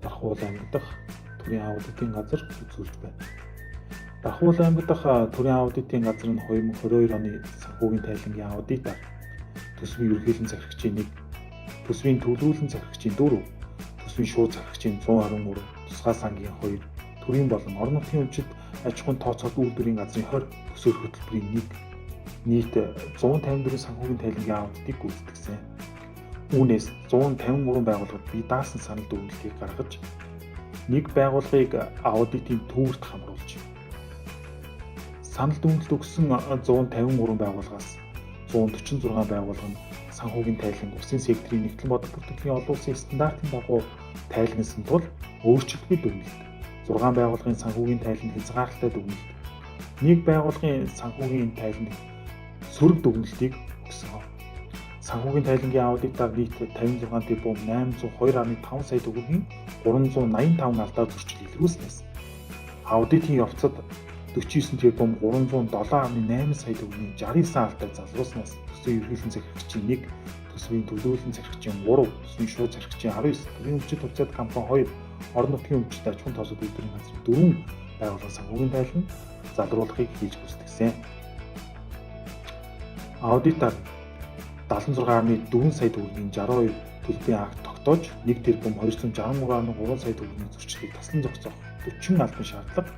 Дархуул аймаг дахь төрийн аудитын газар үзүүлж байна. Дархуул аймаг дахь төрийн аудитын газар нь 2022 оны санхүүгийн тайлангийн аудитаар төсвийн ерөнхийлөн захирагчийн 1, төсвийн төлөвлөн захирагчийн 4, төсвийн шууд захирагчийн 123, тусгай сангийн 2, төрийн болон орон нутгийн өмчит аж ахуйн тооцоолт үйлдвэрийн газрын 20, төсөөр хөтөлбөрийн 1, нийт 154 санхүүгийн тайлангийн аудитыг гүйцэтгсэн. Үүнээс 153 байгууллагад бие даасан санал дүгнэлтийг гаргаж, нэг байгууллагыг аудитын төвөрт хамруулж, санал дүгнэлт өгсөн 153 байгууллагаас 146 байгууллага нь санхүүгийн тайлан улсын секторын нэгтлэн бодох бүртгэлийн олон улсын стандартын дагуу тайлгнасан тул өөрчлөлтгүй дүгнэлт, 6 байгууллагын санхүүгийн тайланд хязгаарлалтай дүгнэлт, нэг байгууллагын санхүүгийн тайланд сөрөг дүгнэлтийг өгсөн. Санхүүгийн тайлангийн аудитаар нийт 56 тэрбум 802.5 сая төгрөгийн 385 алдаа зөрчил илрүүлснээс аудитын явцад 49 тэрбум 307.8 сая төгрөгийн 69 алдааг залруулснаас төсвийн ерөнхийлөн захирагчийн 1, төсвийн төлөвлөн захирагчийн 3, төсвийн шууд захирагчийн 19, төрийн өмчит хувьцаат компани 2, орон нутгийн өмчит аж ахуйн тооцоолт үйлдвэрийн газрын 4 байгууллагын санхүүгийн тайлан залруулахыг хийж гүйцэтгсэн. Аудитаар 76.4 сая төгрөгийн 62 төлбөрийн акт тогтоож 1 тэрбум 263.3 сая төгрөгийн зөрчлийг таслан зогсоох 40 албан шаардлага,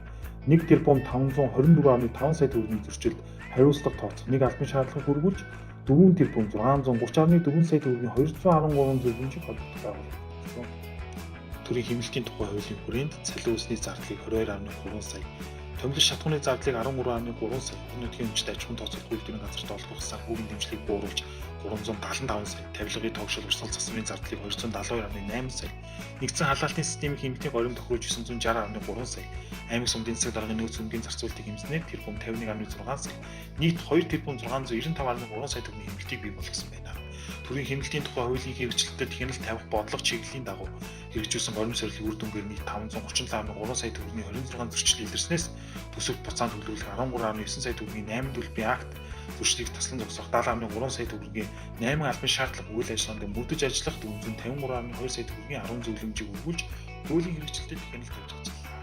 1 тэрбум 524.5 сая төгрөгийн зөрчилд хариуцлага тооцох нэг албан шаардлагыг хүргүүлж 4 тэрбум 630.4 сая төгрөгийн 213 зөвлөмжийг холбогдох байгууллага. Төрийн хэмнэлтийн тухай хуулийн хүрээнд цалин үсний зардлыг 22.3 сая, томилол шатхууны зардлыг 13.3 сая, орон нутгийн өмчт аж ахуйн тооцоолт үйлдвэрийн газарт олгох санхүүгийн дэмжлэгийг бууруулж 375 сая, тавилгын тогшил урсгал засварын зардлыг 272.8 сая, нэгдсэн халаалтын системийн хэмнэлтийн горим тохируулж 960.3 сая, аймаг сумдын засаг даргын нөөц өмгийн зарцуулалтыг хэмжснээр тэрбум 51.6 сая, нийт 2 тэрбум 695.3 сая төгрөгийн хэмнэлтийг бий болгосон байна. Төрийн хэмнэлтийн тухай хуулийн хэрэгжилтэд хяналт тавих бодлого чиглэлийн дагуу хэрэгжүүлсэн горим сорилтын үр дүнгээр нийт 537.3 сая төгрөгийн 26 зөрчил илэрснээс төсөвт буцаан төлөвлөх 13.9 сая төгрөгийн 8 төлбөрийн акт зөрчлийг таслан зогсоох 70.3 сая төгрөгийн 8 албан шаардлага үйл ажиллагаанд мөрдөж ажиллах 453.2 сая төгрөгийн 10 зөвлөмжийг өргүүлж хуулийн хэрэгжилтэд хяналт тавьж ажиллаа.